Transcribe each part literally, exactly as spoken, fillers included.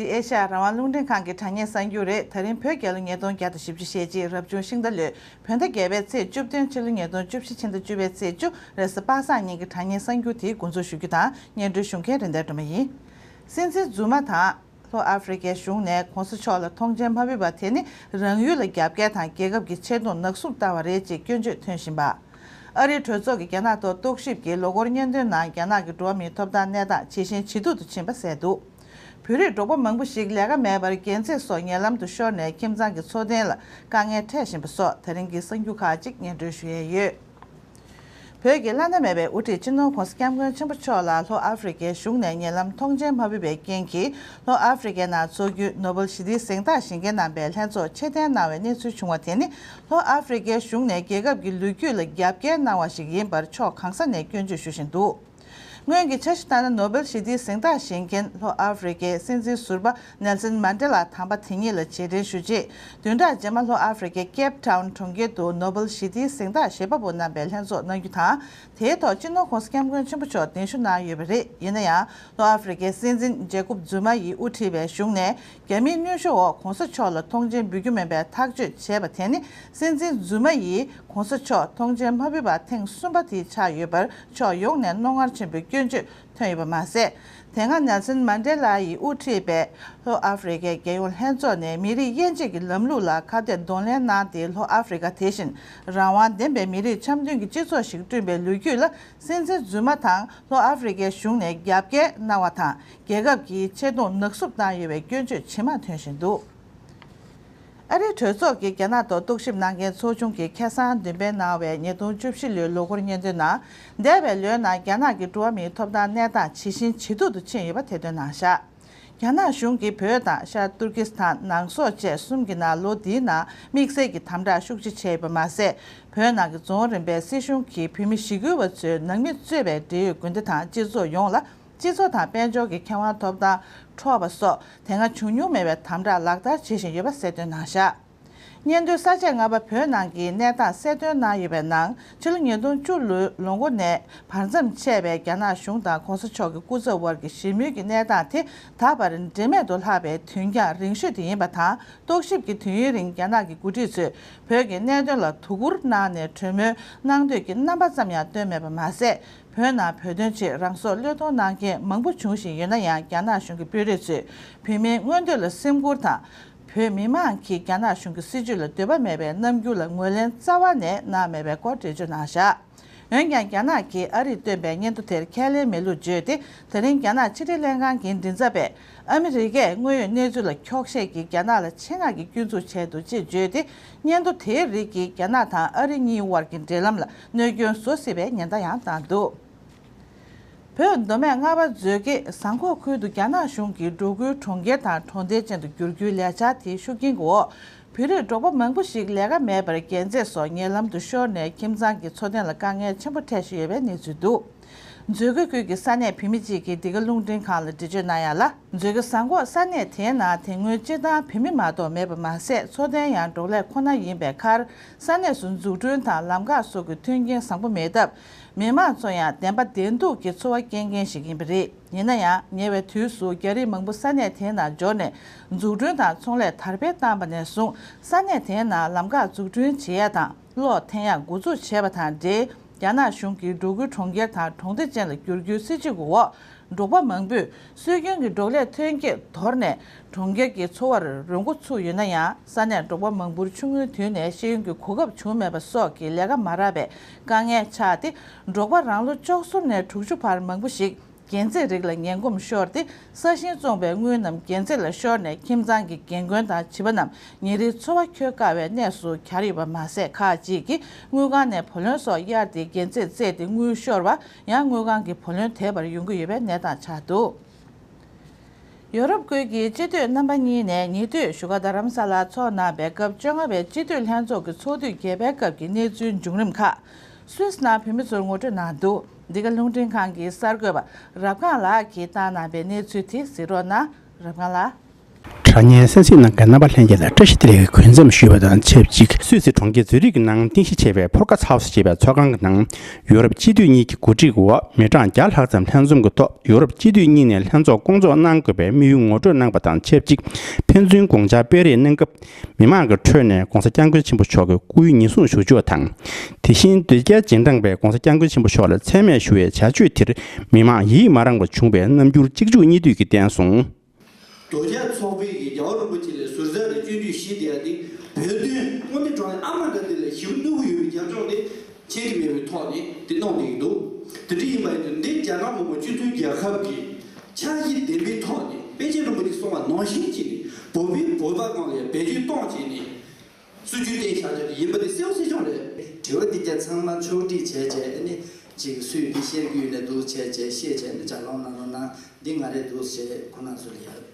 འདི་ཨེ་ཤ་ཡ་རང་དབང་རླུང་འཕྲིན་ཁང་གི་དྲ་བརྙན་གསར་འགྱུར་རེད། ད་རིང་བོད་རྒྱལ་ལོ་ཉིས་སྟོང་བརྒྱ་དང་བཞི་བཅུ་ཞེ་གཅིག་རབ་བྱུང་ཤིང་རྟ་ལོའི་བོད་ཟླ་བརྒྱད་པའི་ཚེས་བཅུ་བདུན། ཕྱི་ལོ་ཉིས་སྟོང་བཅུ་བཞི་ཕྱི་ཟླ་བཅུ་པའི་ཚེས་བཅུ། རེས་གཟའ་པ་སངས་ཉིན་གྱི་དྲ་བརྙན་གསར་འགྱུར་དེའི་འགོ་འཛུགས་ཞུ་རྒྱུ་དང་། སྙན་སྒྲོན་ཞུ་མཁན་རིན་ལྡན་སྒྲོལ་མ་ཡིན། སྲིད་འཛིན་རྫུན་མ་དང་། ལྷོ་ཨ་ཧྥེ་རི་ཁའི་གཞུང་ནས་གོང་ས་མཆོག་ལ་ཐོངས་མཆན་མ་ཕུལ་བ་དེ་ནི་རང་ཡུལ་ལ་རྒྱབ་འགལ་དང་། རྒྱལ་ཁབ་ཀྱི་ཆེ་མཐོང་ནག་བསུབ་བཏང་བ་རེད་ཅེས་སྐྱོན་བརྗོད་ཐོན་བཞིན་པ། ཨ་རིའི་གྲོས་ཚོགས་ཀྱི་རྒྱ་ནག་ཐོག་རྟོག་ཞིབ་ཀྱི་ལོ་འཁོར་སྙན་ཐོའི་ནང་། རྒྱ་ནག་གི་འགྲོ་བ་མིའི་ཐོབ་ཐང་གནས་སྟངས་ཇེ་ཞན་ཇེ་སྡུག་ཏུ་ཕྱིན་པ་གསལ་འདུག་བོད་རིགས་འབྲོག་པ་མང་པོ་ཞིག་ལས་ཀ་མེད་པར། རྒྱལ་རྩེ་སོགས་ཉེ་ལམ་དུ་ཤོར་ནས་ཁྱིམ་ཚང་གི་འཚོ་རྟེན་ལ་དཀའ་ངལ་འཕྲད་བཞིན་པ་སོགས། ད་རིང་གི་གསར་འགྱུར་ཁག་ཅིག་སྙན་སྒྲོན་ཞུ་ཡས་ཡོད། བོད་ཀྱི་བླ་ན་མེད་པའི་དབུ་ཁྲིད་སྤྱི་ནོར་༸གོང་ས་༸སྐྱབས་མགོན་ཆེན་པོ་མཆོག་ལ་ལྷོ་ཨ་ཧྥེ་རི་ཁའི་གཞུང་ནས་ཉེ་ལམ་ཐོངས་མཆན་མ་ཕུལ་བའི་རྐྱེན་གྱིས། ལྷོ་ཨ་ཧྥེ་རི་ཁའི་ནང་འཚོ་རྒྱུའི་ནོ་བེལ་ཞི་བདེའི་གཟེངས་རྟགས་བཞེས་མཁན་རྣམ་པའི་ལྷན་ཚོགས་ཕྱིར་འཐེན་གནང་བའི་གནས་ཚུལ་བྱུང་བ་དེ་ནི། ལྷོ་ཨ་ཧྥེ་རི་ཁའི་གཞུང་ནས་རྒྱལ་ཁབ་ཀྱི་ལོ་རྒྱུས་ལ་རྒྱབ་འགལ་གནང་བ་ཞིག་ཡིན་པར་ཕྱོགས་གང་ས་ནས་སྐྱོན་བརྗོད་ཞུ་བཞིན་འདུག་སྔོན་གྱི་འཆར་གཞི་ལྟར་ན། ནོ་བེལ་ཞི་བདེའི་གཟེངས་རྟགས་བཞེས་མཁན་ལྷོ་ཨ་ཧྥེ་རི་ཁའི་སྲིད་འཛིན་ཟུར་པ་ནེལ་སན་མན་ཌེ་ལ་དམ་པ་དེ་ཉིད་ལ་རྗེས་དྲན་ཞུ་ཆེད། བདུན་ཕྲག་རྗེས་མ་ལྷོ་ཨ་ཧྥེ་རི་ཁའི་ཀེབ་ཊའུན་གྲོང་ཁྱེར་དུ་ནོ་བེལ་ཞི་བདེའི་གཟེངས་རྟགས་བཞེས་པ་པོ་རྣམ་པའི་ལྷན་ཚོགས་གནང་རྒྱུ་དང་། དེའི་ཐོག་སྤྱི་ནོར་༸གོང་ས་༸སྐྱབས་མགོན་ཆེན་པོ་མཆོག་གདན་ཞུ་གནང་ཡོད་པ་རེད། ཡིན་ན་ཡང་། ལྷོ་ཨ་ཧྥེ་རི་ཁའི་སྲིད་འཛིན་ཇེ་ཀུབ་ཛུ་མ་ཡིས་དབུ་ཁྲིད་པའི་གཞུང་ནས། རྒྱ་མིའི་གནོན་ཤུགས་འོག་གོང་ས་མཆོག་ལ་ཐོངས་མཆན་འབུལ་རྒྱུ་མིན་པའི་ཐག་གཅོད་བྱས་པ་དེ་ནི། སྲིད་འཛིན་ཛུ་མ་ཡིས་གོང་ས་མཆོག་ཐོངས་མཆན་མ་ཕུལ་བ་ཐེངས་གསུམ་པ་དེ་ཆགས་ཡོད་པར། ཕྱོགས་ཡོངས་ནས་རྣོ་ངར་ཆེན་པོས་སྐྱོན་བརྗོད་ཐོན་ཡོད་པ་མ་ཟད། དེ་སྔ་ནེལ་སན་མན་ཌེ་ལ་ཡིས་དབུ་ཁྲིད་པའི་ལྷོ་ཨ་ཧྥེ་རི་ཁའི་རྒྱལ་ཡོངས་ལྷན་ཚོགས་ནས་མི་རིགས་དབྱེ་འབྱེད་ཀྱི་ལམ་ལུགས་ལ་ཁ་གཏད་གདོང་ལེན་གནང་སྟེ། ལྷོ་ཨ་ཧྥེ་རི་ཁ་དེ་བཞིན་རང་དབང་ལྡན་པའི་མི་རིགས་འཆམ་མཐུན་གྱི་སྤྱི་ཚོགས་ཤིག་བསྐྲུན་པའི་ལོ་རྒྱུས་ལ། སྲིད་འཛིན་ཛུ་མ་དང་ལྷོ་ཨ་ཧྥེ་རི་ཁའི་གཞུང་ནས་རྒྱབ་འགལ་གནང་བ་དང་། རྒྱལ་ཁབ་ཀྱི་ཆེ་མཐོང་ནག་བསུབ་བཏང་ཡོད་པའི་སྐྱོན་བརྗོད་ཇེ་མང་ཐོན་བཞིན་འདུག་ཨ་རིའི་གྲོས་ཚོགས་ཀྱི་རྒྱ་ནག་ཐོག་རྟོག་ཞིབ་གནང་མཁན་ཚོགས་ཆུང་གིས་ཁ་སང་འདོན་སྤེལ་གནང་བའི་ཉིས་སྟོང་བཅུ་བཞི་ལོའི་ལོ་འཁོར་སྙན་ཐོའི་ནང་། འདས་པའི་ལོའི་ནང་རྒྱ་ནག་གི་འགྲོ་བ་མིའི་ཐོབ་ཐང་གནས་སྟངས་ཇེ་ཞན་ཇེ་སྡུག་ཏུ་ཕྱིན་ཡོད་པ་ཐེར་འདོན་གནང་བཞག་རྒྱ་ནག་གཞུང་གིས་བོད་དང་ཤར་ཏུར་ཀི་སི་ཐན་ནང་སོག་བཅས་གསུམ་གྱི་ནང་ལོ་འདིའི་ནང་དམིགས་བསལ་གྱི་དམ་དྲག་ཤུགས་ཆེ་བྱས་ཡོད་པ་མ་ཟད། བོད་ནང་གི་རྫོང་རིམ་པའི་སྲིད་གཞུང་གིས་བོད་མི་ཞི་རྒོལ་བ་ཚོའི་ནང་མི་གཙོས་པའི་འབྲེལ་ཡོད་དགོན་སྡེ་དང་སྤྱི་ཚོགས་ཡོངས་ལ། སྤྱི་ཚོགས་དང་དཔལ་འབྱོར་གྱི་ཁེ་དབང་ཐོབ་ཐང་འཕྲོག་པ་སོགས། དེ་སྔ་བྱུང་མྱོང་མེད་པའི་དམ་དྲག་ལག་བསྟར་བྱེད་བཞིན་ཡོད་པ་གསལ་སྟོན་གནང་བཞག་སྙན་ཐོའི་ས་བཅད་ལྔ་པ་བོད་ནང་གི་གནས་སྟངས་གསལ་སྟོན་གནང་ཡོད་པའི་ནང་། ཕྱི་ལོ་ཉིས་སྟོང་བཅུ་ལོའི་ལོ་འགོ་ནས་བར་མཚམས་ཆད་པའི་རྒྱ་ནག་གཞུང་དང་གོང་ས་མཆོག་གི་སྐུ་ཚབ་དབར་གྱི་ཞི་མོལ་གྱི་གནས་སྟངས་དེ། ད་བར་འབྲེལ་མེད་དུ་ལྷག་པའི་དུས་འགྱངས་རིང་ཤོས་དེ་ཡིན་པ་དང་། རྟོག་ཞིབ་ཀྱི་དུས་ཡུན་རིང་རྒྱ་ནག་གི་འགོ་ཁྲིད་ཚོས་བོད་ཀྱི་གནད་དོན་ལ་དོ་ཁུར་གནང་ནས་གྲོས་མོལ་གནང་འདོད་ཀྱི་རྣམ་པ་ཙམ་ཡང་བཏོན་མེད་པ་མ་ཟད། བོད་ནང་བོད་དོན་ཆེད་རང་སྲོག་བློས་གཏོང་གནང་མཁན་མང་པོ་བྱུང་བཞིན་ཡོད་ན་ཡང་། རྒྱ་ནག་གཞུང་གི་དཔོན་རིགས་ཚོས་བོད་མིའི་མངོན་འདོད་ལ་སེམས་ཁུར་དང་། བོད་མི་མང་གིས་རྒྱ་ནག་གཞུང་གི་སྲིད་བྱུས་ལ་འདོད་པ་མེད་པའི་རྣམ་འགྱུར་ལ་ངོས་ལེན་རྩ་བ་ནས་གནང་མེད་པའི་སྐོར་འགྲེལ་བརྗོད་གནང་བཞག་འོན་ཀྱང་། རྒྱ་ནག་གིས་ཨ་རིས་བཏོན་པའི་སྙན་ཐོ་དེར་ཁས་ལེན་མེད་ལུགས་བརྗོད་དེ། ད་རིང་རྒྱ་ནག་ཕྱི་དྲིལ་ལྷན་ཁང་གི་མགྲིན་ཚབ་པས། ཨ་མི་རི་ཀས་དངོས་ཡོད་གནས་ཚུལ་ལ་འཁྱོག་བཤད་ཀྱིས་རྒྱ་ནག་ལ་ཆེད་མངགས་ཀྱིས་སྐྱོན་འཛུགས་བྱས་འདུག་ཅེས་བརྗོད་དེ། སྙན་ཐོ་དེའི་རིགས་ཀྱིས་རྒྱ་ནག་དང་ཨ་རི་གཉིས་དབར་གྱི་འབྲེལ་ལམ་ལ་གནོད་སྐྱོན་བཟོ་སྲིད་པའི་ཉེན་བརྡ་ཡང་བཏང་འདུག་བོད་མདོ་སྨད་རྔ་བ་མཛོད་དགེ་ཟངས་ཁོག་ཁུལ་དུ་རྒྱ་ནག་གཞུང་གིས་འབྲོག་ཁུལ་གྲོང་ཁྱེར་དང་གྲོང་རྡལ་ཅན་དུ་བསྒྱུར་རྒྱུའི་ལས་འཆར་དེའི་ཤུགས་རྐྱེན་འོག་བོད་རིགས་འབྲོག་པ་མང་པོ་ཞིག་ལས་ཀ་མེད་པར་རྒྱལ་རྩེ་སོགས་ཉེ་ལམ་དུ་ཤོར་ནས། ཁྱིམ་ཚང་གི་འཚོ་རྟེན་ལ་དཀའ་ངལ་ཆེན་པོ་འཕྲད་བཞིན་ཡོད་པའི་གནས་ཚུལ་འདུག་མཛོད་དགེ་ཁུལ་གྱི་ས་གནས་བོད་མི་གཅིག་གིས་འདི་ག་རླུང་འཕྲིན་ཁང་ལ་འགྲེལ་བརྗོད་གནང་ཡ་ལ། མཛོད་དགེ་ཟངས་ཁོག་ས་གནས་དེའི་ནང་དེ་སྔོན་སྤྱིར་བཏང་བོད་མི་མ་གཏོགས་མེད་པ་མ་ཟད། འཚོ་རྟེན་ཡང་འབྲོག་ལས་ཁོ་ན་ཡིན་པའི་ཁར། ས་གནས་སུ་འཛུགས་སྐྲུན་དང་ལམ་ཁ་སོགས་ཀྱི་མཐུན་རྐྱེན་བཟང་པོ་མེད་སྟབས། མི་མང་ཚོ་ཡང་བདེན་པ་བདེན་སྡུག་གི་འཚོ་བ་སྐྱེལ་མཁན་ཞིག་ཡིན་པ་རེད། ཡིན་ན་ཡང་། ཉེ་བའི་དུས་སུ་རྒྱ་རིགས་མང་པོ་ས་གནས་དེའི་ནང་འབྱོར་ནས། འཛུགས་སྐྲུན་དང་ཚོང་ལས་དར་སྤེལ་བཏང་པ་ནས་བཟུང་། ས་གནས་དེའི་ནང་ལམ་ཁ་འཛུགས་སྐྲུན་བྱེད་ཡ་དང་གློག་འཐེན་ཡ་འགོ་འཛུགས་བྱས་པ་དང་འབྲེལ། རྒྱ་ནག་གཞུང་གིས་འབྲོག་ཁུལ་གྲོང་ཁྱེར་དང་གྲོང་སྡེ་ཅན་ལ་བསྒྱུར་རྒྱུའི་སྲིད་བྱུས་ཀྱི་འོག་འབྲོག་པ་མང་པོས་སྲོལ་རྒྱུན་གྱི་འབྲོག་ལས་ཐོན་སྐྱེད་དོར་ནས། གྲོང་ཁྱེར་གྱི་འཚོ་བར་རོལ་འགོ་ཚུགས་ཡོད་ན་ཡང་། ས་གནས་འབྲོག་པ་མང་པོར་ཆུང་ངུའི་དུས་ནས་ཤེས་ཡོན་གྱི་གོ་སྐབས་བྱུང་མེད་པ་སོགས་ཀྱིས་ལས་ཀ་མ་རག་པའི་དཀའ་ངལ་ཆགས་ཏེ། འབྲོག་པ་རང་ལོ་བཅུ་གསུམ་ནས་དྲུག་ཅུ་བར་མང་པོ་ཞིག་རྒྱལ་རྩེ་རིགས་ལ་ངན་གོམས་ཤོར་ཏེ། ས་ཞིང་བཙོངས་པའི་དངུལ་རྣམས་རྒྱལ་རྩེ་ལ་ཤོར་ནས། ཁྱིམ་ཚང་གི་རྒན་རྒོན་དང་བྱིས་པ་རྣམས་ཉིན་རེའི་འཚོ་བ་འཁྱོལ་དཀའ་བའི་གནས་སུ་གྱར་ཡོད་པ་མ་ཟད། ཁག་ཅིག་གིས་དངུལ་ཁང་ནས་བུ་ལོན་སོགས་གཡར་ཏེ། རྒྱལ་རྩེར་བསྩལ་ཏེ་དངུལ་ཤོར་བ། ཡང་དངུལ་ཁང་གི་བུ་ལོན་དེད་པར་ཡོང་གི་ཡོད་པའི་གནས་སྟངས་ཆགས་འདུག་ཡོ་རོབ་ཁུལ་གྱི་སྤྱི་འཐུས་རྣམ་པ་གཉིས་ནས་ཉེ་དུས་བཞུགས་སྒར་རྡ་རམ་ས་ལར་འཚོགས་གནང་བའི་སྐབས་བཅོ་ལྔ་པའི་སྤྱི་འཐུས་ལྷན་ཚོགས་ཀྱི་ཚོགས་དུས་བརྒྱད་པའི་སྐབས་ཀྱི་གནས་ཚུལ་བྱུང་རིམ་ཁག་སུད་སི་ནང་བོད་མི་ཚོར་ངོ་སྤྲོད་གནང་འདུག་འདི་ག་རླུང་འཕྲིན་ཁང་གི་གསར་འགོད་པ་རབ་སྒང་ལགས་ཀྱིས་བཏང་གནང་བའི་གནས་ཚུལ་དེ་གཟིགས་རོགས་གནང་། རབ་སྒང་ལགས། དྲ་བརྙན་གསན་གཟིགས་གནང་མཁན་རྣམ་པ་ལྷན་རྒྱས་ལ་བཀྲ་ཤིས་བདེ་ལེགས་གུས་འཛོམས་ཞུས་པ་དང་ཆབས་ཅིག་སུད་སི་གྲོང་ཁྱེར་ཛུ་རིག་གི་ནང་རྟེན་གཞི་བྱས་པའི་ཕོར་ཀ་ཚ་ཧའུ་སི་ཞེས་པའི་ཚོགས་ཁང་གི་ནང་ཡུ་རོབ་སྤྱི་འཐུས་གཉིས་ཀྱི་གོ་སྒྲིག་འོག་མི་གྲངས་བརྒྱ་ལྷག་ཙམ་ལྷན་འཛོམས་ཀྱི་ཐོག་ཡུ་རོབ་སྤྱི་འཐུས་གཉིས་ནས་ལྷན་ཚོགས་བསྐོང་ཚོགས་གནང་དགོས་པའི་དམིགས་ཡུལ་ངོ་སྤྲོད་གནང་པ་དང་ཆབས་ཅིག་ཕན་ཚུན་དགོངས་འཆར་སྤེལ་རེས་གནང་སྐབས། མི་མང་གི་ཁྲོད་ནས་༧གོང་ས་༧སྐྱབས་མགོན་ཆེན་པོ་མཆོག་གི་སྐུའི་ཉེན་སྲུང་ཞུ་ཕྱོགས་དང་། དེ་བཞིན་དོལ་རྒྱལ་རྗེས་འབྲང་པས་༧གོང་ས་༧སྐྱབས་མགོན་ཆེན་པོ་མཆོག་ལ་མཚན་སྨད་ཞུ་བའི་བྱ་སྤྱོད་དེར་མི་མང་ཡིད་མ་རངས་པ་བྱུང་བའི་རྣམ་འགྱུར་གཅིག་མཇུག་གཉིས་མཐུད་ཀྱིས་བསྟན་སོང་། དོལ་རྒྱལ་ཚོགས་པའི་གི་རྒྱལ་བ་རིན་པོ་ཆེ་ལ་ཟུར་ཟ་དང་སྐྱོན་བརྗོད་བཞི་དེ་ཡང་དེ་བོད་དོན་དངོས་གནས་དྲང་གནས་ཨ་མ་འདྲ་དེ་ལ་ཞིབ་གནོད་ཀྱི་ཡོད་པའི་རྒྱབ་ལྗོངས་དེ་མཁྱེན་གྱི་མེད་པའི་ཐོག་ནས་དེ་གནང་བསྡད་ཀྱི་འདུག་དེ་འདྲ་ཡིན་པ་ཡིན་དུས་འདི་རྒྱ་ནག་མི་དམངས་སྤྱི་མཐུན་རྒྱལ་ཁབ་ཀྱི་འཆར་གཞི་ལྡན་པའི་ཐོག་ནས་པཎ་ཆེན་རིན་པོ་ཆེས་གསུངས་པ་ནང་བཞིན་བྱས་ནས་བོད་པའི་བོད་པ་སྒང་ལ་ཡང་བེད་སྤྱོད་གཏོང་བྱས་ནས། སྲིད་ཇུས་བཏིང་བཞག་རྒྱུ་དེ་ཡིན་པ་དེ་གསལ་པོ་གསལ་རྐྱང་རེད། དྲི་བ་འདི་ག་ཚང་མ་ཕྱོགས་སྒྲིག་བྱས་བྱས་ནི་ཅིག་སུས་འདི་བཤད་རྒྱུ་ཡོད་ན་འདུག་བྱས་བྱས་བཤད་བྱས་ནི་ལྗགས་ལུང་གནང་རོགས་གནང་འདི་ང་རེད་འདུག་ཞེས་ཁོང་རྣམ་ཚོ་ལ་ཡང་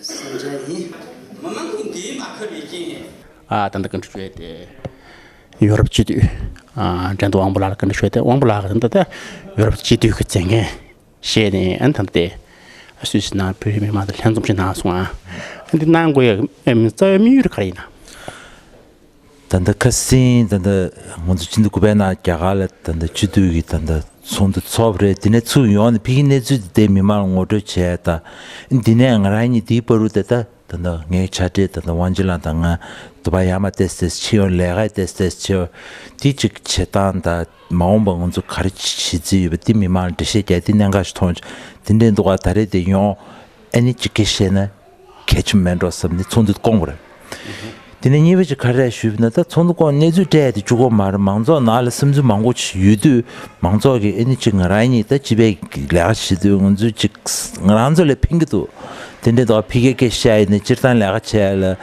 གསལ་བྱ་ཡིན། མི་མང་གི་འདིའི་མ་ཁ་བའི་རྐྱེན་ཡིན། ཨ་ད་ལྟ་བཀའ་འདྲི་ཞུ་ཡས་དེ་ཡོ་རོབ་སྤྱི་འཐུས་ཨ་འགྲན་བསྡུར་དབང་པོ་ལགས་ལ་བཀའ་འདྲི་ཞུ་ཡས་དེ་དབང་པོ་ལགས་ད་ལྟ་ཡོ་རོབ་སྤྱི་འཐུས་ཀྱི་མཛད་འགན་བཞེས་ནས་ཨ་ནི་ད་ལྟ་དེ་སུད་སི་ནང་བོད་མི་མང་དང་ལྷན་འཛོམས་ཤིག་གནང་སོང་ཨ། ཨ་འདི་གནང་དགོས་ཡ་རྩ་བའི་དམིགས་ཡུལ་ག་རེ་ཡིན་ན། ད་ལྟ་ཁ་སང་ད་ལྟ་ང་ཚོ་ཕྱི་ཟླ་དགུ་པའི་ནང་རྒྱ་གར་ལ་ད་ལྟ་སྤྱི་འཐུས་ཀྱི་ད་ལྟ་ཚོགས་འདུ་ཚོགས་པ་རེད། དེ་ནས་ཚུར་ཡོང་ནས་ཕ་གིའི་གནས་ཚུལ་དེ་མི་མང་ལ་ངོ་སྤྲོད་བྱས་ད་འདི་ནས་ང་རང་གཉིས་དེའི་བར་དུ་ད་ད་ད་ལྟ་ངའི་ཆ་འདྲེ་ད་ལྟ་དབང་ཆེན་ལགས་དང་ང་དུ་བ་ཡར་མར་ཏོག་ཙམ་ཕྱི་ཡོང་ལས་ཀ་ཏོག་ཙམ་བྱེད་དེ་གཅིག་བྱེད་སྟངས་ད། མ་འོངས་པ་ང་ཚོ་ག་རེ་བྱེད་རྩིས་ཡོད་པ་འདི་མི་མང་ལ་འགྲེལ་བཤད་རྒྱག་འདི་གནད་འགག་ཞིག་མཐོང་བྱུང་། འདི་འདྲའི་འདུག་ག་ད་རེས་དེ་ཡོང་ཨ་ནི་ཅིག་སྐད་བཤད་ན་གལ་ཆེན་མེད་འགྲོ་བསམ་ནས་ཚོགས་འདུ་བསྐོང་བ་རེད། དེ་ནས་གཉིས་པ་ཅིག་ག་རེ་ཞུས་པ་ན་ད་ཚོགས་འདུ་བསྐོང་གནས་ཚུལ་སྤྲད་དེ་བཅུག་གོ་མ་རེད། མང་ཚོགས་ནང་ལ་བསམ་ཚུལ་མང་པོ་ཞིག་ཡོད་དུས་མང་ཚོགས་ཀྱིས་ཨ་ནི་ཅིག་ང་རང་གཉིས་ད་སྤྱི་པའི་ལས་ཀ་བྱེད་དུས་ང་ཚོས་ཅིག་ང་རང་ཚོ་ལ་ཕན་གྱི་འདུག་དེ་འདྲའི་འདུག་ག་ཕ་གིའི་སྐད་བཤད་ཡིན་ན་སྤྱིར་བཏང་ལས་ཀ་བྱེད་ཡ་ལ་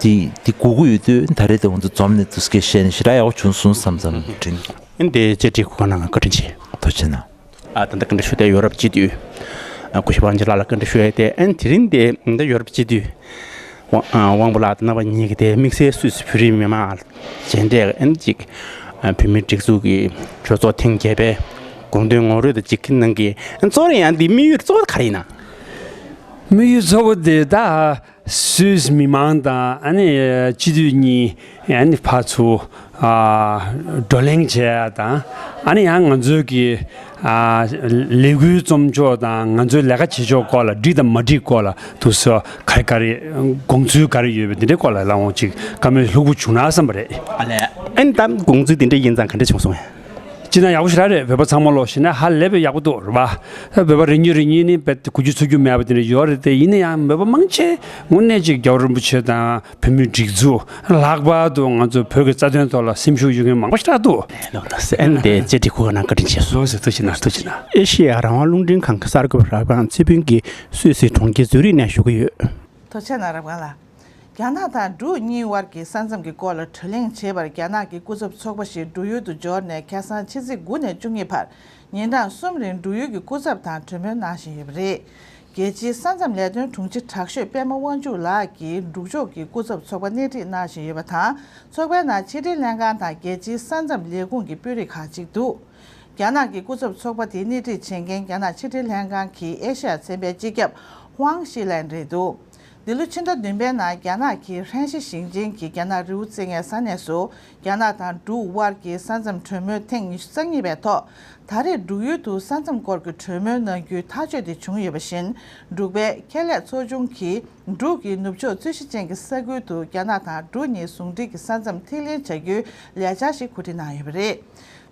དེ་དེ་དགོས་ཀྱི་ཡོད་དུས་ད་རེས་དེ་ང་ཚོ་འཛོམས་ནས་དུ་སྐད་བཤད་ན་ཞེ་དྲག་ཡག་པོ་བྱུང་སོང་བསམ་བསམ་དྲན། ཨ་ནི་དེ་བཅར་འདྲི་གོ་སྐབས་གནང་བ་བཀའ་དྲིན་ཆེ། ཐུགས་རྗེ་གནང་། ཨ་ད་ལྟ་བཀའ་འདྲི་ཞུ་དེ་ཡོ་རོབ་སྤྱི་འཐུས་ཨ་སྐུ་ཞབས་དབང་ཆེན་ལགས་ལ་བཀའ་འདྲི་ཞུ་ཡས་དེ་ཨ་ནི་དེ་རིང་དེ་ད་ཡོ་རོབ་སྤྱི་འཐུས་དབང་ཨ་དབང་པོ་ལགས་དང་རྣམ་པ་གཉིས་ཀྱིས་དེ་དམིགས་བསལ་སུད་སི་བོད་རིགས་མི་མང་མཇལ་འཕྲད་ཨ་ནི་ཅིག་ཨ་བོད་མིའི་སྒྲིག་འཛུགས་ཀྱི་གྲོས་ཚོགས་ཐེངས་བརྒྱད་པའི་དགོངས་དོན་ངོ་སྤྲོད་དང་ཅིག་གནང་གི་ཨ་ནི་གཙོ་བོ་ཡང་འདི་དམིགས་ཡུལ་གཙོ་བོ་ག་རེ་ཡིན་ན། དམིགས་ཡུལ་གཙོ་བོ་དེ་ད། སུད་སི་མི་མང་དང་ཨ་ནི་སྤྱི་འཐུས་གཉིས་ཨ་ནི་ཕར་ཚུར་ཨ་བགྲོ་གླེང་བྱས་དང་ཨ་ནི་ཡང་ང་ཚོའི་གི་ཨ་ལས་འགུལ་རྩོམ་ཕྱོགས་དང་ང་ཚོའི་ལས་ཀ་བྱེད་ཕྱོགས་སྐོར་ལ་འགྲིག་དང་མ་འགྲིག་སྐོར་ལ་དུ་སོ་ག་རེ་ག་རེ་དགོངས་ཚུལ་ག་རེ་ཡོད་པ་འདི་འདྲའི་སྐོར་ལ་ལ་འོང་ཅིག་བཀའ་མོལ་ལྷུག་པོ་བྱུང་ན་བསམ་པ་རེད། ཨ་ལས། ཨ་ནི་ད་དགོངས་ཚུལ་འདི་འདྲ་ཡིན་ཙང་ག་འདྲ་བྱུང་སོང་ངས། སྤྱིར་ན་ཡག་པོ་ཞེ་དྲག་རེད། བོད་པ་ཚང་མ་ལོ་ཞེ་ན་ཧ་ལས་པའི་ཡག་པོ་འདུག་རེད་པ། བོད་པ་རེ་གཉིས་རེ་གཉིས་ནི་བེད་གོ་རྒྱུ་ཚོར་རྒྱུ་མེད་པ་དེ་འདྲ་ཡོད་རེད་དེ་ཡིན་ན་ཡང་བོད་པ་མང་ཆེ་དངོས་གནས་ཅིག་རྒྱལ་བ་རིན་པོ་ཆེ་དང་བོད་མིའི་སྒྲིག་འཛུགས་ལྷག་པར་དུ་ང་ཚོ་བོད་ཀྱི་རྩ་དོན་ཐོག་ལ་སེམས་ཤུགས་ཡོད་མཁན་མང་པོ་ཞེ་དྲག་འདུག་ལོ་ད་སེ་ཨན་དེ་བཅར་འདྲི་གོ་སྐབས་གནང་བཀའ་དྲིན་ཆེ་སོང་། ལོ་ཟེར་ཐུགས་རྗེ་གནང་ཐུགས་རྗེ་གནང་། ཨེ་ཤེ་ཡ་རང་དབང་རླུང་འཕྲིན་ཁང་གི་གསར་འགོད་པ་རབ་སྒང་ཚེ་ཕུན་གྱིས་སུད་སི་གྲོང་ཁྱེར་ཛུ་རིག་ནས་ཞུ་གི་ཡོད། ཐུགས་རྗེ་གནང་རབ་སྒང་ལགས། རྒྱ་ནག་དང་འབྲུག་གཉིས་དབར་གྱི་ས་མཚམས་ཀྱི་སྐོར་ལ་བགྲོ་གླེང་བྱེད་པར་རྒྱ་ནག་གི་སྐུ་ཚབ་ཚོགས་པ་ཞིག་འབྲུག་ཡུལ་དུ་འབྱོར་ནས་ཁ་སང་ཕྱི་ཚེས་དགུ་ནས་བཅུ་གཉིས་བར་ཉིན་གྲངས་གསུམ་རིང་འབྲུག་ཡུལ་གྱི་སྐུ་ཚབ་དང་གྲོས་མོལ་གནང་བཞིན་ཡོད་པ་རེད། རྒྱལ་སྤྱིའི་ས་མཚམས་ལས་དོན་དྲུང་ཆེ་དྲག་ཤོས་པད་མ་དབང་ཕྱུག་ལགས་ཀྱིས་འབྲུག་ཕྱོགས་ཀྱི་སྐུ་ཚབ་ཚོགས་པ་སྣེ་ཁྲིད་གནང་བཞིན་ཡོད་པ་དང་། ཚོགས་པའི་ནང་ཕྱི་དྲིལ་ལྷན་ཁང་དང་རྒྱལ་སྤྱིའི་ས་མཚམས་ལས་ཁུངས་ཀྱི་དཔོན་རིགས་ཁག་ཅིག་འདུག་རྒྱ་ནག་གི་སྐུ་ཚབ་ཚོགས་པ་དེ་སྣེ་ཁྲིད་བྱེད་མཁན་རྒྱ་ནག་ཕྱི་དྲིལ་ལྷན་ཁང་གི་ཨེ་ཤ་ཡ་ཚན་པའི་སྤྱི་ཁྱབ་ཧུའང་ཤི་ལན་རེད་འདུག་འདི་ལོ་ཕྱི་ཟླ་བདུན་པའི་ནང་རྒྱ་ནག་གི་ཧྲན་ཤི་ཞིང་ཆེན་གྱི་རྒྱ་ནག་རི་བོ་རྩེ་ལྔའི་ས་གནས་སུ་རྒྱ་ནག་དང་འབྲུག་དབར་གྱི་ས་མཚམས་གྲོས་མོལ་ཐེངས་ཉི་ཤུ་རྩ་གཉིས་པའི་ཐོག་ད་རེས་འབྲུག་ཡུལ་དུ་ས་མཚམས་སྐོར་གྱི་གྲོས་མོལ་གནང་རྒྱུའི་ཐག་གཅོད་དེ་བྱུང་ཡོད་པ་བཞིན། འབྲུག་པའི་ཁེ་ལས་ཚོགས་ཆུང་གིས་འབྲུག་གི་ནུབ་ཕྱོགས་རྩོད་གཞི་ཅན་གྱི་ས་ཁུལ་དུ་རྒྱ་ནག་དང་འབྲུག་གཉིས་ཟུང་འབྲེལ་གྱི་ས་མཚམས་ཐིག་ལེན་བྱ་རྒྱུའི་ལས་འཆར་ཞིག་གོ་སྒྲིག་གནང་ཡོད་པ་རེད།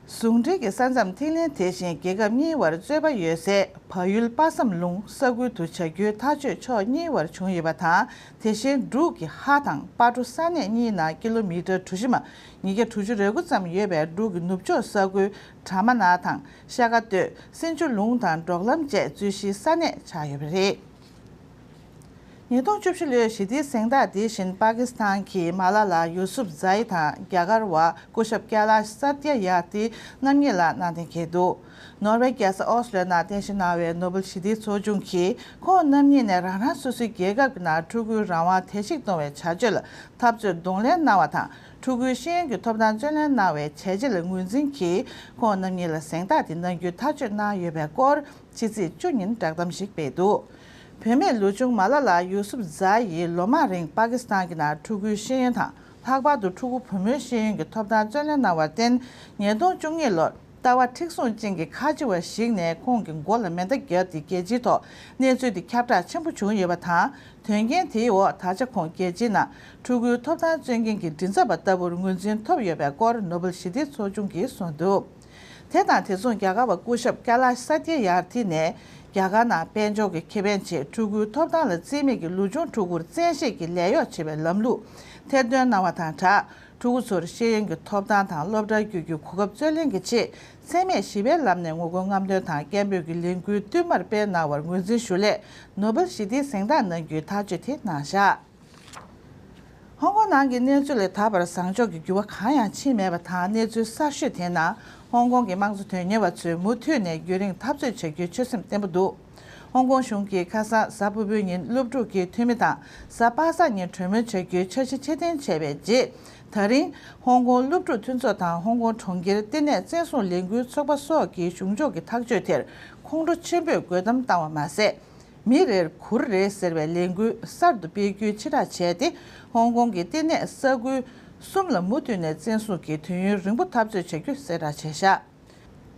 ཟུང་འབྲེལ་གྱི་ས་མཚམས་ཐིག་ལེན་དེ་བཞིན་རྒྱལ་ཁབ་གཉིས་བར་རྩོད་པ་ཡོད་སའི་བལ་ཡུལ་པ་སམ་ལུང་ས་ཁུལ་དུ་བྱ་རྒྱུའི་ཐག་གཅོད་ཕྱོགས་གཉིས་བར་བྱུང་ཡོད་པ་དང་། དེ་བཞིན་འབྲུག་གི་ཧ་དང་སྤ་གྲོ་ས་གནས་གཉིས་ནང་ཀི་ལོ་མི་ཊར་གྲུ་བཞི་མ་ཉིས་བརྒྱ་དྲུག་ཅུ་རེ་དགུ་ཙམ་ཡོད་པའི་འབྲུག་གི་ནུབ་ཕྱོགས་ས་ཁུལ་གྲ་མ་ན་དང་ཤ་ཀ་སྟོད། སེང་ཆུ་ལུང་དང་འབྲོག་ལམ་བཅས་རྩོད་གཞིའི་ས་གནས་ཆགས་ཡོད་པ་རེད། ཉིས་སྟོང་བཅུ་བཞི་ལོའི་ཞི་བདེའི་གཟེངས་རྟགས་འདི་བཞིན་པ་ཀི་སི་ཐན་གྱི་མ་ལ་ལ་ཡུ་སུབ་ཛའི་དང་རྒྱ་གར་བ་སྐུ་ཞབས་ཀེ་ལཱཤ་ས་ཏྱ་ཡ་ཏི་རྣམ་གཉིས་ལ་གནང་གཏན་འཁེལ་འདུག་ནོར་ཝེ་རྒྱལ་ས་ཨོ་སི་ལོའི་ནང་རྟེན་གཞི་གནང་བའི་ནོ་བེལ་ཞི་བདེའི་ཚོགས་ཆུང་གིས་ཁོང་རྣམ་གཉིས་ནས་རང་རང་སོ་སོའི་རྒྱལ་ཁབ་ཀྱི་ནང་ཕྲུ་གུའི་རང་དབང་བརྡལ་བཤིག་གཏོང་བའི་བྱ་སྤྱོད་ལ་འཐབ་རྩོད་གདོང་ལེན་གནང་བ་དང་། ཕྲུ་གུའི་ཤེས་ཡོན་གྱི་ཐོབ་ཐང་རྩོད་ལེན་གནང་བའི་བྱས་རྗེས་ལ་ངོས་འཛིན་གྱིས་ཁོང་རྣམ་གཉིས་ལ་གཟེངས་རྟགས་དེ་གནང་རྒྱུའི་ཐག་གཅོད་གནང་ཡོད་པའི་སྐོར། ཕྱི་ཚེས་བཅུ་ཉིན་བསྒྲགས་གཏམ་ཞིག་སྤེལ་འདུག་བུད་མེད་ལོ་ཆུང་མ་ལ་ལ་ཡུ་སུབ་ཛཱ་ཡིས་ལོ་མང་རིང་པ་ཀི་སི་ཐན་གྱི་ནང་ཕྲུ་གུའི་ཤེས་ཡོན་དང་། ལྷག་པར་དུ་ཕྲུ་གུ་བུ་མོའི་ཤེས་ཡོན་གྱི་ཐོབ་ཐང་རྩོད་ལེན་གནང་བར་བརྟེན། ཉིས་སྟོང་བཅུ་གཉིས་ལོར་ལྟ་བ་མཁྲེགས་བཟུང་ཅན་གྱི་ཁ་ཆེ་བ་ཞིག་ནས་ཁོང་གི་མགོ་ལ་མེ་མདའ་བརྒྱབ་སྟེ། རྒྱལ་སྤྱིའི་ཐོག་གནས་ཚུལ་དེ་ཁྱབ་བསྒྲགས་ཆེན་པོ་བྱུང་ཡོད་པ་དང་། དོན་རྐྱེན་དེའི་འོག་ད་ཆ་ཁོང་རྒྱལ་སྤྱིའི་ནང་ཕྲུ་གུའི་ཐོབ་ཐང་རྩོད་མཁན་གྱི་མགྲིན་ཚབ་པ་ལྟ་བུར་ངོས་འཛིན་ཐོབ་ཡོད་པའི་སྐོར་ནོ་བེལ་ཞི་བདེའི་ཚོགས་ཆུང་གིས་གསུངས་འདུག། དེ་དང་དེ་མཚུངས། རྒྱ་གར་བ་སྐུ་ཞབས་ཀ་ལ་ཤ་ཏི་ཡར་ཐི་ནས། རྒྱ་གར་ནང་དཔལ་འབྱོར་གྱི་ཁེ་ཕན་ཆེད་ཕྲུ་གུའི་ཐོབ་ཐང་ལ་བརྩི་མེད་ཀྱིས་ལོ་ཆུང་ཕྲུ་གུར་བཙན་ཤེད་ཀྱིས་ལས་གཡོག་བྱེད་པའི་ལམ་ལུགས་ཐེར་འདོན་གནང་བ་དང་སྦྲགས། ཕྲུ་གུ་ཚོར་ཤེས་ཡོན་གྱི་ཐོབ་ཐང་དང་སློབ་གྲྭར་བསྐྱོད་རྒྱུའི་གོ་སྐབས་རྩོད་ལེན་གྱི་ཆེད། འཚེ་མེད་ཞི་བའི་ལམ་ནས་ངོ་རྒོལ་རྔམ་སྟོན་དང་སྐད་འབོད་ཀྱི་ལས་འགུལ་བསྟུད་མར་སྤེལ་གནང་བར་ངོས་འཛིན་ཞུ་སླད། ནོ་བེལ་ཞི་བདེའི་གཟེངས་རྟགས་གནང་རྒྱུའི་ཐག་གཅོད་དེ་གནང་བཞག། ཧོང་ཀོང་ནང་གི་གནས་ཚུལ་ལས་ད་བར་བཟང་ཕྱོགས་ཀྱི་འགྱུར་བ་གང་ཡང་ཕྱིན་མེད་པ་དང་། གནས་ཚུལ་གསར་ཤོས་དེའི་ནང་ཧོང་ཀོང་གི་དམངས་གཙོ་དོན་གཉེར་བ་ཚོས་མུ་མཐུད་ནས་རྒྱུན་རིང་འཐབ་རྩོད་བྱ་རྒྱུའི་ཆོད་སེམས་བརྟན་པོ་འདུག། ཧོང་ཀོང་གཞུང་གིས་ཁ་སང་གཟའ་ཕུར་བུའི་ཉིན་སློབ་ཕྲུག་གི་འཐུས་མི་དང་། གཟའ་པ་སངས་ཉིན་གྲོས་མོལ་བྱ་རྒྱུའི་འཆར་གཞི་ཕྱིར་འཐེན་བྱས་པའི་རྗེས། ད་རིང་ཧོང་ཀོང་སློབ་ཕྲུག་མཐུན་ཚོགས་དང་ཧོང་ཀོང་གྲོང་ཁྱེར་བསྟི་གནས་བཙན་བཟུང་ལས་འགུལ་ཚོགས་པ་སོགས་ཀྱིས་གཞུང་ཕྱོགས་ཀྱི་ཐག་གཅོད་དེར་ཁོང་ཁྲོ་ཆེན་པོས་རྒོལ་གཏམ་བཏང་བ་མ་ཟད། མི་རེར་གུར་རེ་ཟེར་བའི་ལས་འགུལ་གསར་དུ་སྤེལ་རྒྱུའི་ཕྱིར་བསྒྲགས་བྱས་ཏེ། ཧོང་ཀོང་གི་བསྟི་གནས་ས་ཁུལ་གསུམ་ལ་མུ་མཐུད་ནས་བཙན་བཟུང་གིས་དུས་ཡུན་རིང་པོ་འཐབ་རྩོད་བྱ་རྒྱུ་གསལ་བསྒྲགས་བྱས་བཞག།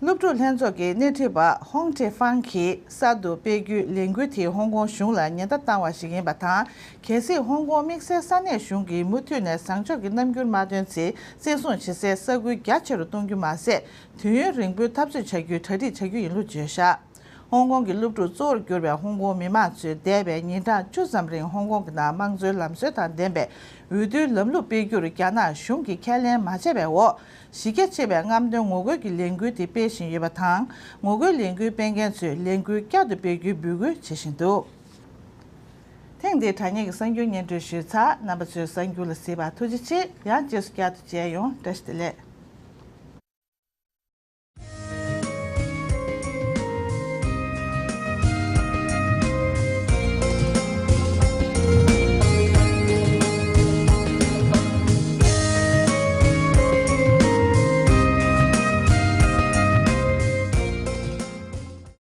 སློབ་ཕྲུག་ལྷན་ཚོགས་ཀྱི་སྣེ་ཁྲིད་པ་ཧོང་ཀྲེ་ཧྥང་གིས་གསར་དུ་སྤེལ་རྒྱུའི་ལས་འགུལ་དེས་ཧོང་ཀོང་གཞུང་ལ་ཉེན་བརྡ་བཏང་བ་ཞིག་ཡིན་པ་དང་། གལ་སྲིད་ཧོང་ཀོང་དམིགས་བསལ་ས་གནས་གཞུང་གིས་མུ་མཐུད་ནས་བཟང་ཕྱོགས་ཀྱི་རྣམ་འགྱུར་མ་སྟོན་ཚེ། བཙན་བཟུང་བྱེད་སའི་ས་ཁུལ་རྒྱ་ཆེ་རུ་གཏོང་རྒྱུ་མ་ཟད། དུས་ཡུན་རིང་པོའི་འཐབ་རྩོད་བྱ་རྒྱུའི་གྲ་སྒྲིག་བྱ་རྒྱུ་ཡིན་ལུགས་བརྗོད་བཞག། ཧོང་ཀོང་གི་སློབ་ཕྲུག་གཙོ་བོར་གྱུར་པའི་ཧོང་ཀོང་མི་མང་ཚོས་འདས་པའི་ཉིན་གྲངས་བཅུ་ཙམ་རིང་ཧོང་ཀོང་གི་ནང་དམངས་གཙོའི་ལམ་སྲོལ་དང་ལྡན་པའི་འོས་བསྡུའི་ལམ་ལུགས་སྤེལ་རྒྱུར་རྒྱ་ནག་གཞུང་གིས་ཁས་ལེན་མ་བྱས་པའི་འོག། གཞི་རྒྱ་ཆེ་བའི་རྔམ་སྟོན་ངོ་རྒོལ་གྱི་ལས་འགུལ་དེ་སྤེལ་བཞིན་ཡོད་པ་དང་། ངོ་རྒོལ་ལས་འགུལ་སྤེལ་མཁན་ཚོས་ལས་འགུལ་བསྐྱར་དུ་སྤེལ་རྒྱུའི་འབོད་སྐུལ་བྱེད་བཞིན་འདུག། ཐེངས་འདིའི་དྲ་བརྙན་གྱི་གསར་འགྱུར་སྙན་སྒྲོན་ཞུས་ཚར། རྣམ་པ་ཚོས་གསར་འགྱུར་ལ་གཟིགས་པར་ཐུགས་རྗེ་ཆེ། ཡང་རྗེས་སུ་བསྐྱར་དུ་མཇལ་ཡོང་། བཀྲ་ཤིས་བདེ་ལེགས།